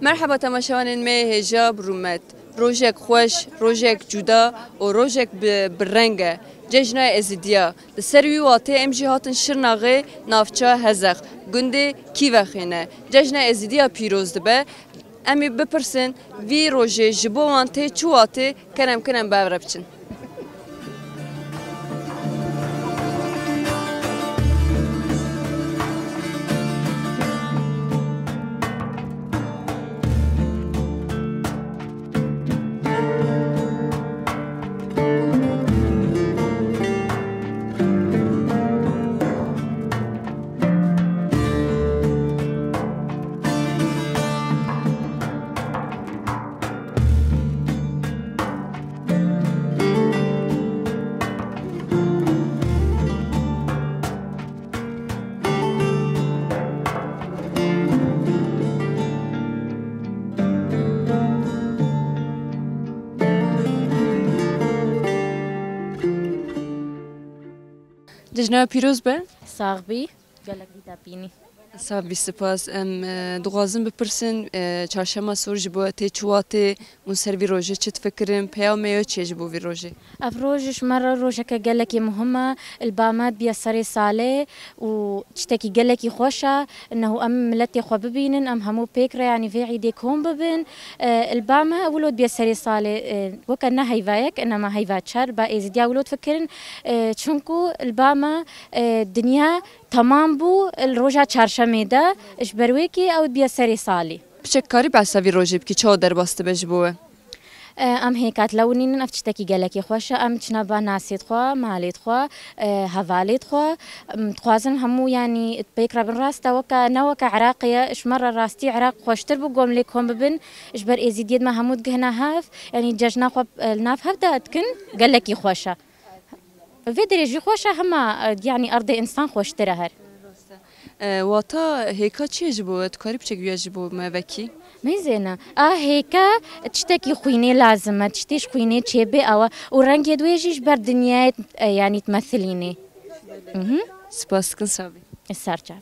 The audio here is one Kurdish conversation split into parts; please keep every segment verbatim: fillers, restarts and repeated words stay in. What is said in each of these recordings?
Merheba temaşevanên me hêja bi rûmet. Rojek xweş, rojek cuda û rojek bi, bi reng e. Cejna Êzidiya. Li ser wî watê em jî hatin Şirnaxê navça Hezex, gundê Kîvexê ne. Cejna Êzidiya pîroz dibe. Em ê bipirsin, vî rojê ji bo wan tê çi watê? Kerem kin em bi hev re biçin. Cejna pîroz be. Sax bî. Gelek dîta pînî. Sax bî, spas. Em, e, dixwazin bipirsin, e, çarşema sor ji bo tê çi watê? Hûn ser vî rojê çi difikirin? Peya me yo çi ye ji bo vî rojê? Ev roj ji me re rojeke gelekî muhim e. Li ba me dibiya serê salê û tiştekî gelekî xweş e. Neho em miletê xwe bibînin, em hemû pêk re, yanî vê îdê kom bibin. E, li ba me wilo dibiya serê salê, e, weke ne heyvayek, inema heyva çer, ba Êzidiya wilo difikirin. E, çunku li ba me, e, dinya temam bû, li roja çarşemê de, ji ber wê kê ew dibiya serê salê. Piçek karî behsa vî rojê bikî, çawa derbas dibe ji bo we? E, em hêka dilewinînin, ev tiştekî gelekî xweş e. Em çine ba nasê xwe, malê xwe, e, hevalê xwe. Em dixwazin hemû, yanî, pêk re bin rast e, weke, ne weke Iraqê ye. Ji me re rastî Iraq xweştir bû, ku em lê kom bibin. Ji ber Êzîdiyê me hemû digihine hev. Yanî cejna xwe, e, li nav hev de dikin, gelekî xweş e. Vê derê jî xweş e, hema, e, yanî erdê însan xweştir e her. E, wata hêka çi ye ji bo we? Tu karî piçek wî ya ji bo me vekî? Meyzêne. A hêka tiştekî xwînê lazim e, tiştê ji xwînê çêbê ew e û rengê wê jî ji ber dinyayê, e, yanî dimethilînê. Mhm. Spas dikin, sax bî. Ser çava.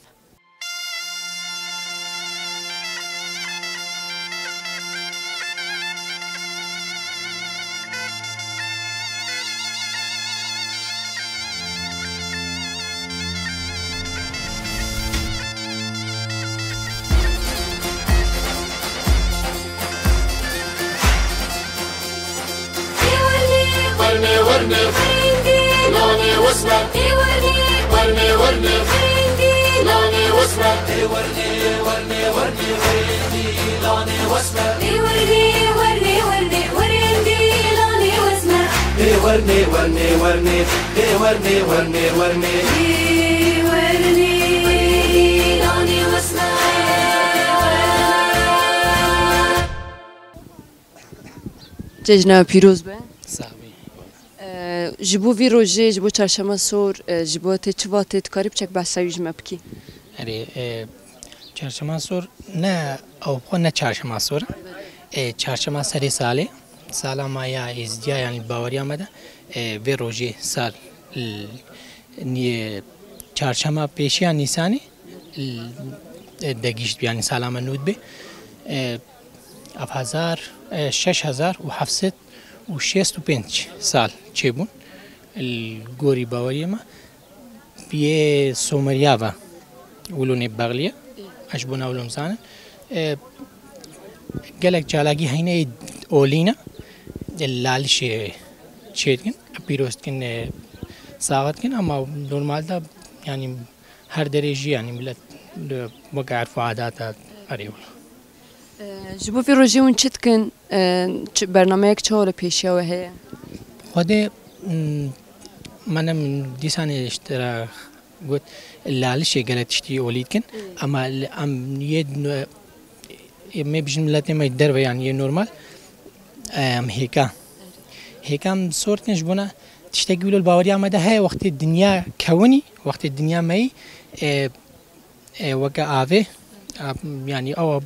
Cejna pîroz be. Sax bî. E, ji bo vî rojê, ji bo çarşema sor, e, ji bo tê çi vatê, tu karî piçek behsa wî ji me bikî? Erê, e, çarşema sor ne ew xwe ne çarşema sor e. E, çarşema serê salê, sala me ya Êzidiya, yanî baweriya me de, e, vê rojê sal, l-, nî-, çarşema pêşiya Nîsanê, l-, e, de gişt, yanî sala me nû dibe. E, ev hezar, e, şeş hezar û heft sed û şêst û pênc sal çêbûn. Li gorî baweriyê me, yê Someriya ve wilo nê bexliye. Ez ji bona wilo nizanim. E, gelek çalakî heyne yê olî ne, e, lalişê çê dikin, pîroz dikin, e, sax dikin, ama normalde, yanî, her derê jî, yanî, milet li weke erf û adeta erê wilo. E, ji bo vê rojê hûn çi dikin? E, çi, bernameyek çawa li pêşiya we heye? Xwedê, mm, me ne min dîsanê ji te re got, lalişê gelek tiştî olî dikin. Ama li, em yê, e, me bijin miletê me derve, yanî yê normal, e, em hêka. Hêka em sor dikin ji bona tiştekî wilo li baweriya me de heye, wextê dinya kewinî, wextê dinya meyî, e, e, weke avê, a, yanî ew,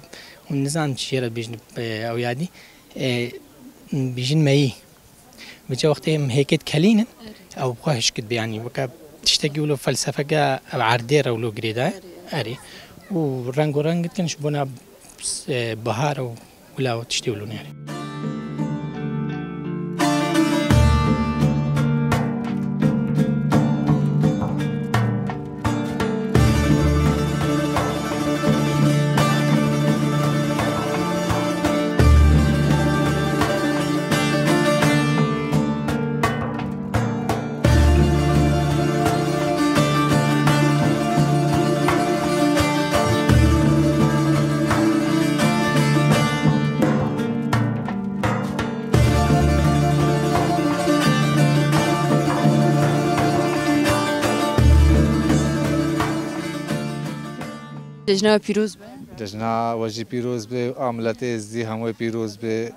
hûn nizanin çi jê re dibêjin, e, ew yadî, e, bijin meyî. Vêca wextê em hêkê dikelînin, ew bi xwe hişk dibe, yanî weke tiştekî wilo felsefeke ev erdê re wilo girêdaye. Erê. Û reng û reng dikin ji bona E, bihar û wila û tiştê wilo niyarê. Cejna we pîroz be. Cejna we jî pîroz be, a miletê Êzdî hemû pîroz be.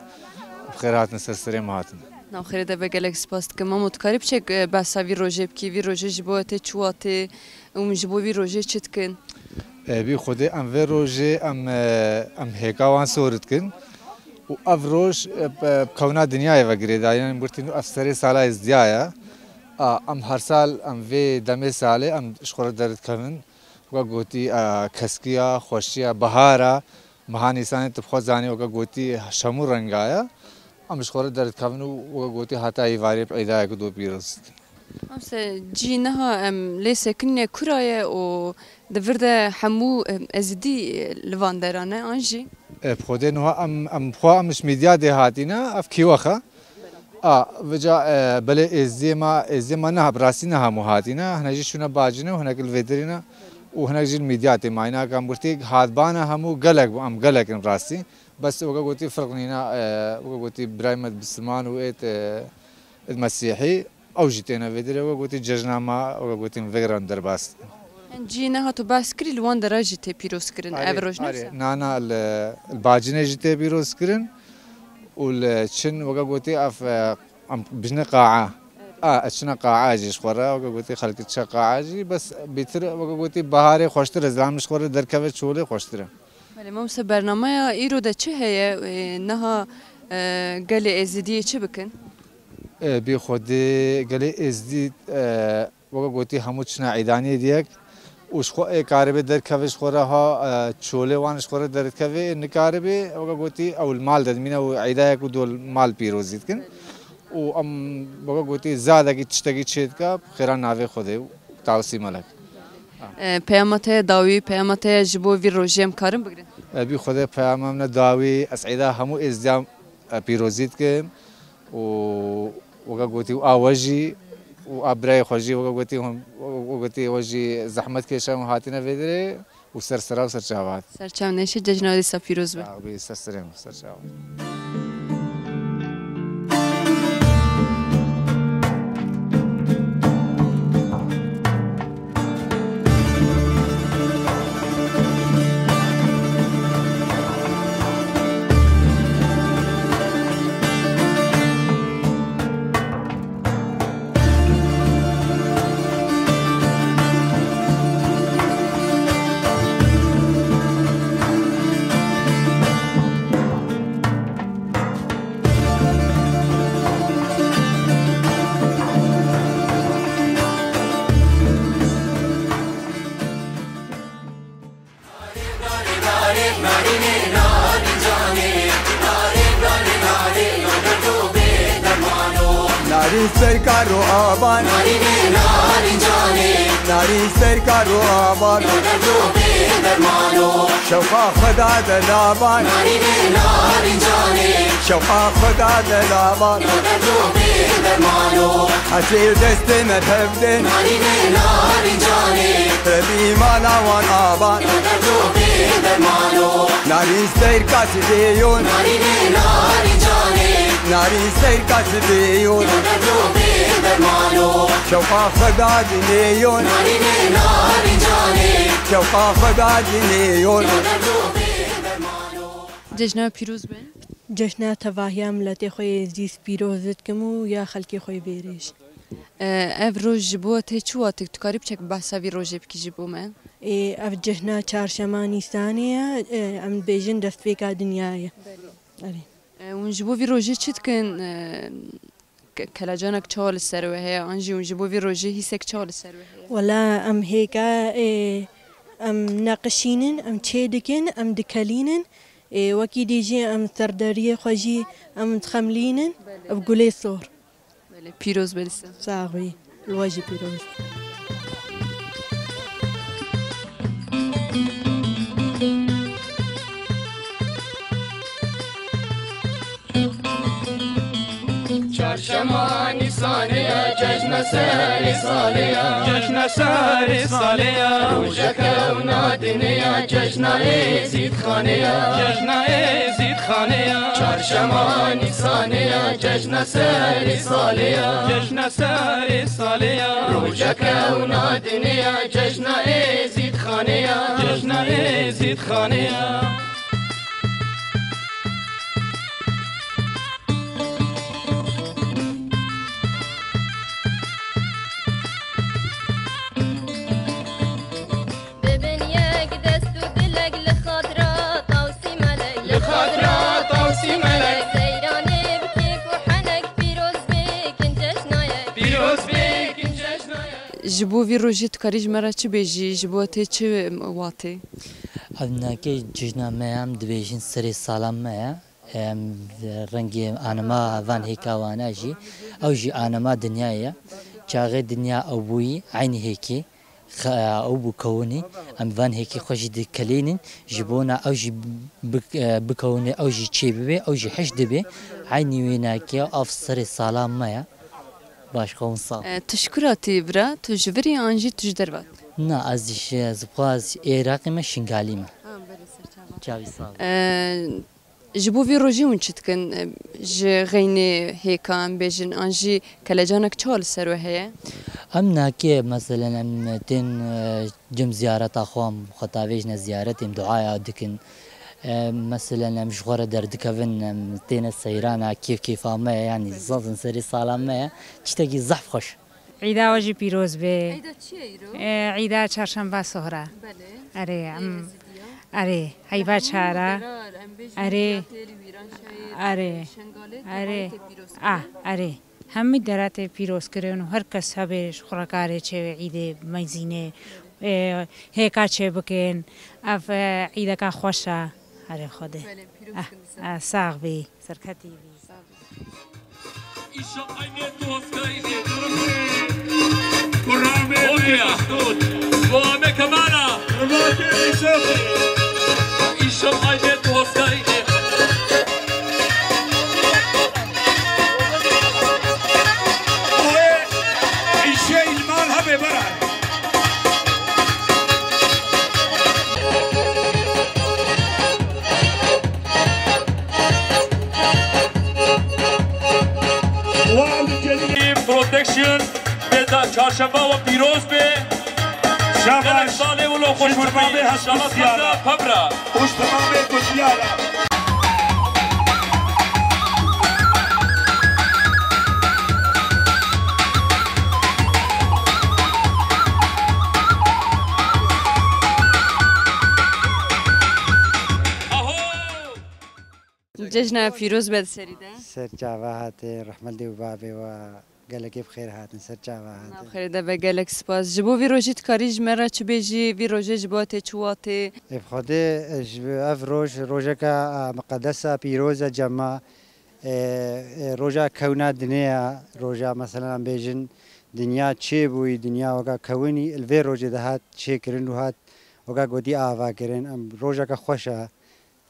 Bi xêr hatin, ser serê me hatin. Navxêrê de be, gelek spas dikim. Mamo, tu karî piçek, e, behsa vî rojê bikî? Vî rojê ji bo we tê çi watê? Û hûn ji bo vî rojê çi dikin? E, bi Xwedê em vê rojê em, e, em hêka wan sor dikin. Û ev roj, e, bi, bi kewna dinyayê ve girêdayî ye. Yanî birtî nû ev serê sala Êzdiya ye. A, em her sal em vê demê salê em ji xwe re derdikevin. Weke gotî, e, keskiya, xweşiya, bihara, meha Nîsanê tu bi xwe zanî, weke gotî şem û renga ye. Em ji xwe re derdikevin û weke gotî heta êvarê bi êdayek do pîroz dikin. Mamse, cî niha em lê sekinîne kura ye û di vir de hemû, em, Êzidî li van dera ne, an jî? E, bi Xwedê niha em, em xwe em ji Midyadê hatîne, ev Kîwex e. A, vica, e, belê Êzdiyê me, Êzdiyê me niha, bi rastî niha hemû hatîne. Hine jî çûne Bacine û hinek li vê derê ne û hinek jî li Midyatê mayîne. Em gotî hatbana hemû gelek bû, em gelek in rastî. Bes weke gotî firq nîne, e, weke gotî birayê me bisilman û êt, e, êt mesîhî, ew jî têne vê derê. Weke gotî cejna me, weke gotî vê re em derbas. Cî niha tu behs kirî, li wan dera jî tê pîroz kirin ev roj, ne wisa? Na, na, li, li Bacine jî tê pîroz kirin û li Çin, weke gotî ev, e, em bijne qa'a. A, ez çine qa'a jî ji xwe re, weke gotî xelk diçe qa'a jî, bes bêtir, weke gotî, biharê xweştir e, zilam ji xwe re derkeve çolê xweştir e. Belê, mamse, bernameya îro de çi heye? E, niha, e, gelê Êzidiyê çi bikin? E, bi Xwedê gelê Êzdî, e, weke gotî hemû çine îdaniyê diyek û ji xwe ê karibê derkeve ji xwe re ha, e, çolê wan ji xwe re derdikeve, ê nikaribê, weke gotî ew li mal de dimîne û îdayek û do li mal pîrozî dikin. Û em, weke gotî, zadekî tiştekî çêdike, xêra navê Xwedê û tawsî melek. E, peyama te ya dawî, peyama te ya ji bo vî rojê em karin bigrin? E, bi Xwedê peyama min ya dawî, ez îda hemû Êzdiyan, e, pîrozî dikim û weke gotî û a we jî û a birayê xwe jî, weke gotî hûn, weke gotî we jî zehmet kêşan û hatine vê derê û ser sera û ser çavat. Ser çav neşe, cejna dîsa pîroz be. Sağ ol, ser serê min, ser çavat. Narî ser kar û avan. Narî, narî canê. Narî ser kar û avan. Lo derdo bê dermano. Şewqa Xweda de lavan. Narî, narî canê. Şewqa Xweda de lavan. Lo derdo bê dermano. Hesê destê me tevdin. Narî, narî canê. Rebî mala wan avan. Lo derdo bê dermano. Narî ser kasî bêyon. Narî, narî canê. Narî ser kasî bêyon. Lo derdo bê dermano. Şewqa Xweda dinêyon. Narî, narî canê. Şewqa Xweda dinêyon. Lo derdo bê dermano. Cejna pîroz be. Cejna tevahiya miletê xwe yê Êzî pîroz dikim û ya xelkê xwe yê vê rêj. E, ev roj ji bo we tê çi watek? Tu karî piçek behsa vî rojê bikî ji bo me? Ê, ev cejna çarşema Nîsanê ye, e, em dibêjin destpêka dinyayê. Belê. Erê. E, hûn ji bo vî rojê çi dikin? E, ke-, kelecanek çawa li ser we heye? An jî hûn ji bo vî rojê hîsek çawa li ser we heye? Wela em hêka, e, em neqişînin, em çê dikin, em dikelînin. Ê, wekî dî jî em serdariyê xwe jî em dixemlînin bi gulê sor. Belê, pîroz be li ser. Sax bî. Li we jî pîroz. Çarşema Nîsanê ya, cejna serê salê ya. Cejna serê salê ya. Rojek ewna dinê ya, cejna Êzîdxanê ya. Cejna Êzîdxanê ya. Çarşema Nîsanê ya, cejna serê salê ya. Cejna serê salê ya. Rojek ewna dinê ya, cejna Êzîdxanê ya. Cejna Êzîdxanê ya. Bibin yek dest û dilek li xatira Tawsî Melek. Li xatira Tawsî Melek. Seyranê bi kêf û henek pîroz bê kin cejnayek. Pîroz bê kin cejnayek. Ji bo vî rojê tu karî ji me re çi bêjî, ji bo tê çi watê? Ev nake cejna me ye, em dibêjin serê sala me ye. Em rengê anima van hêka wana jî, ew jî anima dinyayê ye. Çaxê dinya ew bûyî, eynî hêkê, xe-, ew bû kewinî. Em van hêkê xwe jî dikelînin, ji bona ew jî bik-, bikewinê, ew jî çêbibê, ew jî hiş dibê. Eynî wê nake, ev serê sala me ye. Baş, xwe hûn sax. E, tu ji kura tî bira? Tu ji vir î an jî tu ji derve tî? Na, ez ji, ez xwe, ez Iraqî me, Şingalî me. Ha, belê, serçava. Çavî sax. E, Ji bo vî rojê hûn çi dikin? Ji xeynê hêka, em bêjin, an jî kelecanek çawa li ser we heye? Em nake, meselen, em tên, e, cem ziyareta xwe, em xwe tavêjine ziyaretê, em duaya dikin. E, meselen, em ji xwe re derdikevin, em têne seyrana, kêf kêfa me ye, yanî zazin serê sala me ye. Tiştekî zehf xweş. Îda we jî pîroz be. Îda çi ye îro? E, Îda Çarşemba Sohra. Belê. Erê, Ê em, Êzidiya. Erê, heyva çara. Erê. Erê. Erê. Ah, erê. Hemî dera tê pîroz kirin û her kes hebê ji xwe re karê çê îdê meyzînê, e, hêka çê bikin. Ev, e, îdeka xweş e. Erê Xwedê. Belê, pîroz kin ser. Ah, sax bî, serketî bî. Îşa aynê dost gaynê. Kurame. Okey, Mesut. Bu ame kamera. Kurame, Mesut. Îşa aynê dost gaynê. Oye, îşe ilman habe bera. Protection, bê da çarşemba we pîroz be. Şabaş. Gelek salê wilo xweş were. Şabaş, pebra. Xweş tamamê kutiyara. Cejna pîroz be di serî de. Ser çava hatê, rehmet lê û bavê we, gelekê bi xêr hatin, ser çava hatin. Nav xêrê de be, gelek spas. Ji bo vî rojî tu karî ji me re çi bêjî, vî rojê ji bo tê çi watê? Ê bi Xwedê, e, ji ev roj, rojeka, e, miqedesa, pîroz e cema. E, e, roja kewna dinê ye, roja, meselen, em bêjin, dinya çêbûyî, dinya weka kewinî, li vê rojê de hat çêkirin û hat weka gotî avakirin. Em, rojeke xweş e.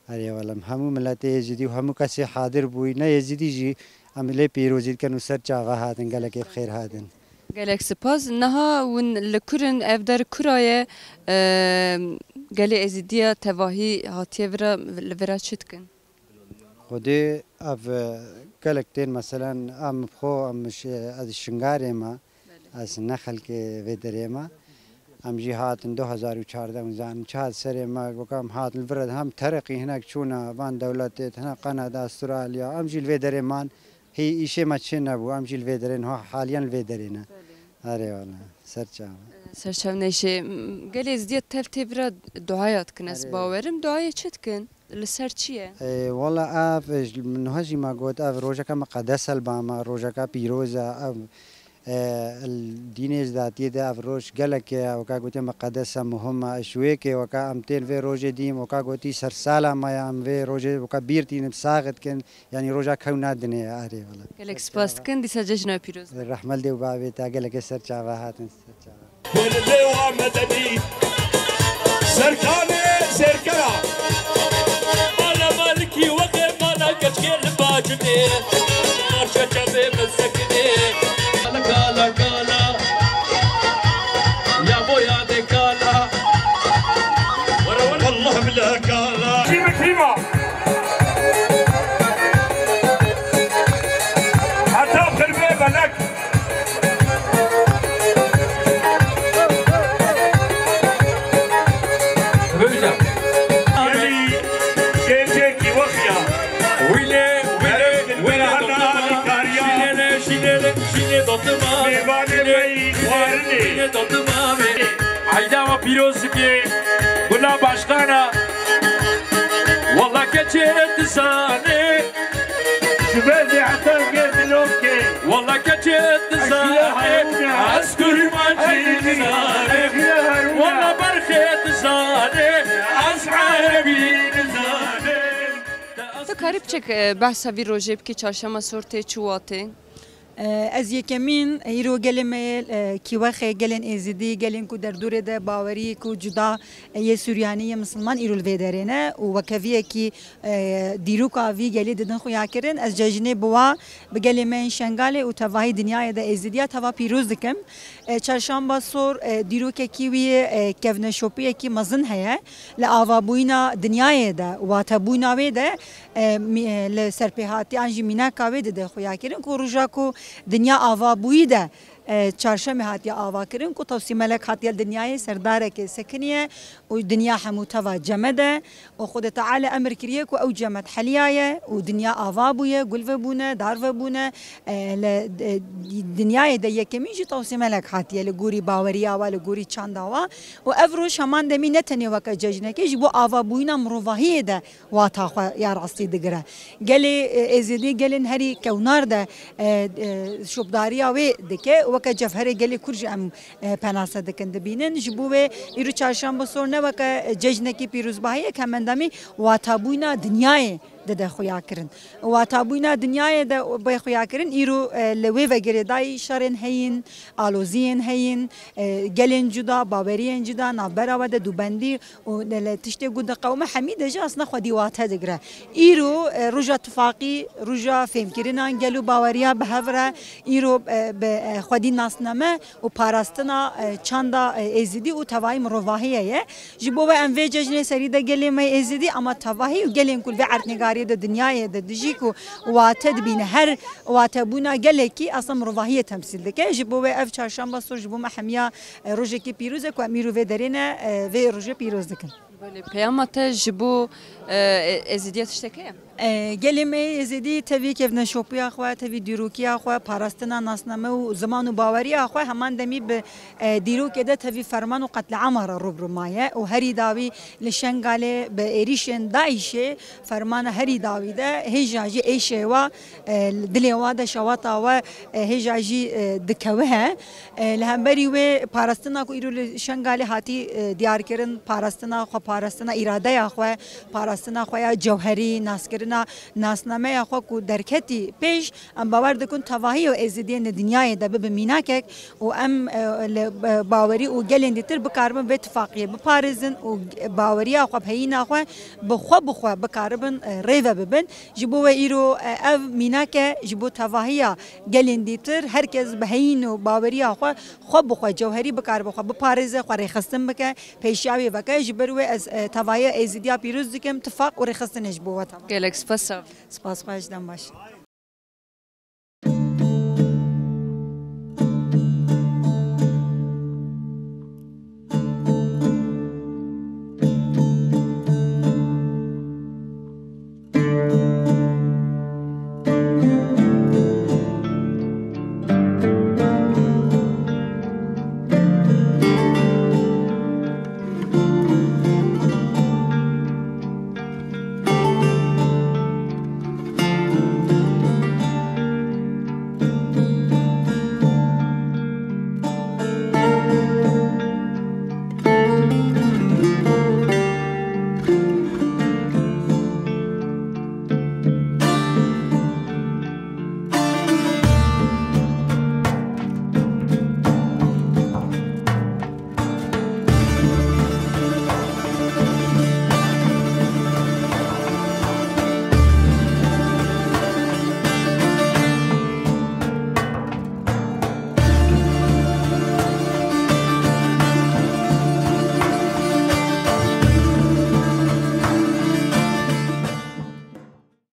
Erê wele, em hemû miletê Êzidî û hemû kesê hadir bûyî, ne Êzidî jî, em lê pîrozî dikin û ser çava hatin, gelekê bi xêr hatin. Gelek spas. Niha hûn li kur in, ev der kura ye, e, gelê Êzidiya tevahî hatiye vira, li vira çi dikin? Xwedê ev, e, gelek tên, meselen, em bi xwe, em ji, ez ji Şingalê me, ez ne xelkê vê derê me. Em jî hatin du hezar û çardeh û zanim çi hat serê me, weka em hatin li vir re hem tereqî hinek çûne van dewletê, hinek Kanada, Astralya, em jî li vê derê man, hî îşê me çê nebû, em jî li vê derê ne, ha haliyen li vê derê ne. Erê wele, ser çava. Ser çav neyşê, m, gelê Êzidiya tev tê vira duaya dikin, ez bawerim. Duayê çi dikin? Li ser çi ye? Ê, wela ev, e, ji, niha jî me got, ev rojeke miqedes e li ba me, rojeke pîroz e, ev, E, li dînê Ecdatiyê de ev roj gelek e, weka gotî miqedes e, muhim e. Ji wê ke weka em tên vê rojê dîm, weka gotî sersala me ya, em vê rojê weka bîr tînin, sax dikin. Yanî roja kewna dinê ye, erê wele. Gelek spas dikin, dîsa cejna pîroz. Rehmet lê û bavê te, gelekê ser çava hatin, ser çava. Lêwa medenî, serkanê zêrkera. Mala malikî wexê mala keçkê li bacimê. Marşa çavê min sekinê. Kala, kala, kala. Ya bo yadê kala. Were, were. Wallah bile kala. Çî min tîma. Heta qirbê belek. Gelî gêncekî wexiya. Wîlê, wîlê, wîlê dotima. Şînêne, şînêne, şînê dotima. Mêvanê me yî xwarinê. Şînê dotima me. Eyda we pîroz bike. Gula başkana. Wala keçê dizane. Ji ber zêheta vê dilokê. Wala keçê dizane. Ez kurmancî dizane. Wala berxê dizane. Ez erebî dizane. Tu karî piçek, e, behsa vî rojê bikî, çarşema sor tê çi watê? Ez yekemîn, îro gelê me yê, e, Kîwexê, gelên Êzidî, gelên ku derdorê de baweriyê ku cuda, e, yê Suryanî, yê Misilman îro li vê derê ne û wekeviyekî, e, dîroka vî gelî didin xuyakirin. Ez cejnê bi wa, bi gelê me yên Şengalê û tevahî dinyayê de Êzidiya teva pîroz dikim. E, Çarşamba Sor, e, dîrokekî wî, e, kevneşopiyekî mezin heye. Li avabûyîna dinyayê de, watebûna wê de, e, mî-, e, li serpêhatiyan jî mînaka wê dide xuyakirin ku roja ku dinya avabûyî de, e, çarşemê hatiye avakirin ku Tewsî Melek hatiye li dinyayê serdarekê sekiniye û dinya hemû teva ceme de û Xwedê Teala emir kiriye ku ew ceme heliyaye û dinya ava bûye, gul vebûne, dar vebûne. E, li, e, dinyayê de yekemîn jî Tewsî Melek hatiye li gorî baweriya wa, li gorî çanda wa. Û ev roj heman demî ne tenê weke cejnekê, ji bo avabûyîna mirovahiyê de wata xwe ya rastî digire. Gelê, e, Êzidî gelên herî kewnar de, e, e, şopdariya wê dike, weke cevherê gelê Kurd jî em, e, penase dikin, dibînin. Ji bo wê îro çarşembe sor ne weke, e, cejnekî pîrozbahiyek, hemendamî watabûyîna dinyayê dide xuyakirin. Watabûyîna dinyayê de bê xuyakirin, îro, e, li wê ve girêdayî şerên heyîn, aloziyên heyîn, e, gelên cuda, baweriyên cuda, navbera we de dubendî û li tiştê ku diqewime hemî de jî aslında xwedî wate digire. Îro, e, roja tifaqî, roja fêmkirinan gel û baweriya bi hev re, îro, e, bi, e, xwedî nasname û parastina, e, çanda, e, Êzidî û tevayî mirovahiyê ye. Ji bo we em vê cejnê serî de gelê me Êzidî, ama tevahî û gelên ku li vê erdnîgariyê de dinyayê de dijî ku wate dibîne, her watebûna gelekî aslında mirovahiyê temsîl dike. Ji bo we ev çarşamba sor ji bo me hemiya, e, rojekî pîroz e ku em îro vê derê ne, e, vê rojê pîroz dikin. Belê, peyama te ji bo, e, Êzidiya tiştek heye? E, gelê me yê Êzidî tevî kevneşopiya xwe, tevî dîrokiya xwe, parastina nasname û ziman û baweriya xwe heman demî bi, e, dîrokê de tevî ferman û qetliama re rûbirû maye û herî dawî li Şengalê bi êrîşên DAIŞê fermana herî dawî de hêja jî êşê wa, e, li dilê wa de şewata we, e, hêja jî, e, dikewihe. E, li hemberî wê parastina ku îro li Şengalê hatî, e, diyarkirin, parastina xwe, parastina îradeya xwe, parastina xwe ya cewherî, naskirina nasnameya xwe ku derketî pêş, em bawer dikin tevahî û Êzidiyên di dinyayê de bibe mînakek û em, e, li, e, bawerî û gelên dîtir bikaribin vê tifaqiyê biparêzin û baweriya xwe, heyîna xwe bi xwe bi xwe bikaribin, e, rêve bibin. Ji bo we îro, e, ev mînak e ji bo tevahiya gelên dîtir, her kes bi heyîn û baweriya xwe, xwe bi xwe cewherî bikaribe xwe biparêze, xwe rêxistin bike, pêşiya wê veke. Ji ber wê ez, e, tevahiya Êzidiya pîroz dikim, tifaq û rêxistinê ji bo we teva. Gelek spas, sağ ol. Spas xwe ji dem baş.